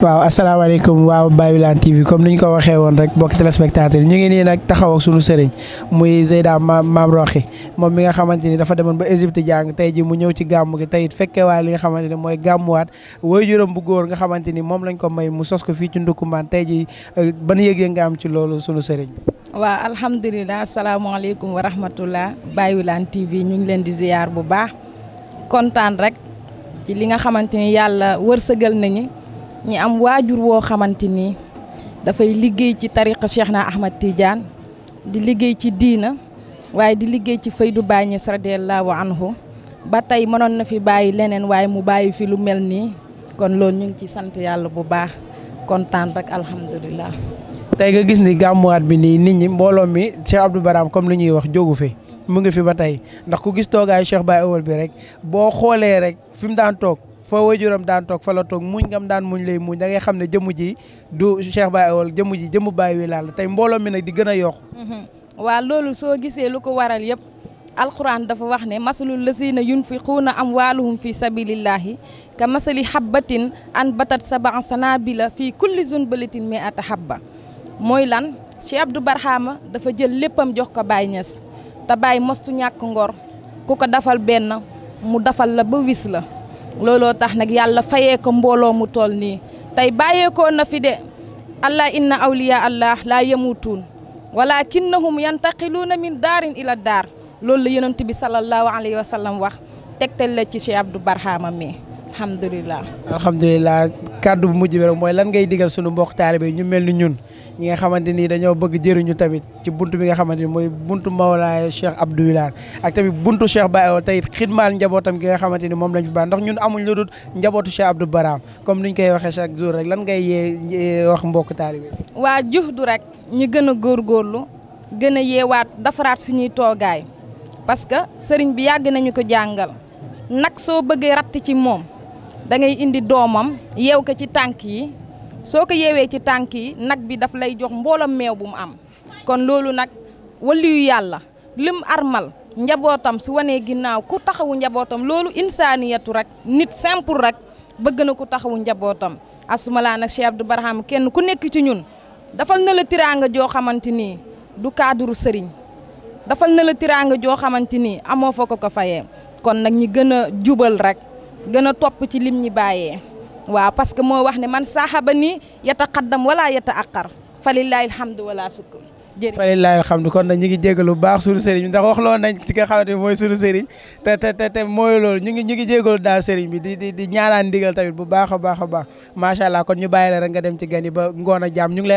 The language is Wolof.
waaw asalaamaaleykum waaw Baye Wilane TV comme ni ñu ko waxee woon rek mbokki téléspectateur ñu ngi nii nag taxaw ak sunu sëriñ muy Zeyda Maam Roxi moom mi nga xamante ni dafa demoon ba Égypte jàng tey ji mu ñëw ci gàmmu gi tey it fekkewaay li nga xamante ni mooy gàmmuwaat waajuram bu góor nga xamante ni moom lañ ko may mu sos ko fii ci Ndoukoumane tey ji ban yëg-yëg nga am ci loolu sunu sëriñ. waaw alhamdulilah asalaamaaleykum wa rahmatullah Baye Wilane TV ñu ngi leen di ziar bu baax kontaan rek ci li nga xamante ni yàlla wërsëgal nañu ñi am waajur woo xamante ni dafay liggéey ci tariqa Cheikh na Ahmad Tidiane di liggéey ci diina waaye di liggéey ci Faydu Baay Ñas radiyallahu anhu ba tey mënoon na fi bàyyi leneen waaye mu bàyyi fi lu mel nii kon loolu ñu ngi ci sant yàlla bu baax kontaan rek alhamdulilah. tey nga gis ni gàmmuwaat bi nii nit ñi mbooloo mi Cheikh Abdou Barham comme li ñuy wax jógu fi mu ngi fi ba tey ndax ku gis toogaayu Cheikh Baye Awal bi rek boo xoolee rek fi mu daan toog. fa waajuram daan toog fa la toog muñ ngam daan muñ lay muñ da ngay xam ne jëmm ji du Cheikh Baye Awal jëmm Baye Wilane la tey mbooloo mi nag di gën a yokku. waaw loolu soo gisee lu ko waral yëpp alquran dafa wax ne masalul lazina yunfiquuna amwaaluhum fi sabilillahi ka masali habbatin anbatat sab'a sanabila fii kulli zunbulatin mi'ata habba mooy lan Cheikh Abdou Barhama dafa jël léppam jox ko Baye Niass te Baye mostu ñàkk ngor ku ko dafal benn mu dafal la ba wis la. looloo tax nag yàlla fayee ko mbooloo mu toll nii tey bàyyeekoo na fi de allah inna awliya allah laa yamutuun walakinnahum yantaqiluuna min daarin ila daar loolu la yonent bi sallallahu alayhi wa sallam wax tegtal la ci Cheikh Abdou Barhama mi alhamdulilah. alhamdulilah kàddu bu mujj bi rek mooy lan ngay digal sunu mbokk taalibe ñu mel ni ñun ñi nga xamante ni dañoo bëgg jëriñu tamit ci buntu bi nga xamante ni mooy buntu Mawlaay Cheikh Abdou Wilane ak tamit buntu Cheikh Baye Awal tey xidmaal njabootam gi nga xamante ni moom lañ fi baax ndax ñun amuñ lu dul njabootu Cheikh Abdou Barham comme niñ koy waxee chaque jour rek lan ngay yee wax mbokk taalibe. waa juhdu rek ñu gën a góorgóorlu gën a yeewaat defaraat suñuy toogaay parce que sëriñ bi yàgg nañu ko jàngal nag soo bëggee ratt ci moom da ngay indi doomam yeew ko ci tànk yi. soo ko yeewee ci tànk yi nag bi daf lay jox mboolam meew bu mu am kon loolu nag waliyu yàlla lim armal njabootam su wanee ginnaaw ku taxawu njabootam loolu insaniyatu rek nit simple rek bëgg na ku taxawu njabootam asumala nag Cheikh Abdou Barham kenn ku nekk ci ñun dafal na la tiraanga joo xamante ni du cadre sëriñ dafal na la tiraanga joo xamante ni amoo fa ko fayee kon nag ñi gën a jubal rek gën a topp ci lim ñi bàyyee waaw parce que moo wax ne man saaxaba ni yataqaddam wala yataaqar falillahi alhamdu wala sukkur jërëjëf falillahi alhamdu kon nag ñu ngi jégalu bu baax sunu sëriñ ndax wax loo nañ ci nga xamante ni mooy sunu sëriñ te mooy loolu ñu ngi jégalu daal sëriñ bi di ñaanaan ndigal tamit bu baax a baax macha allah kon ñu bàyyi la rek nga dem ci gan yi ba ngoon a jàmm ñu ngi lay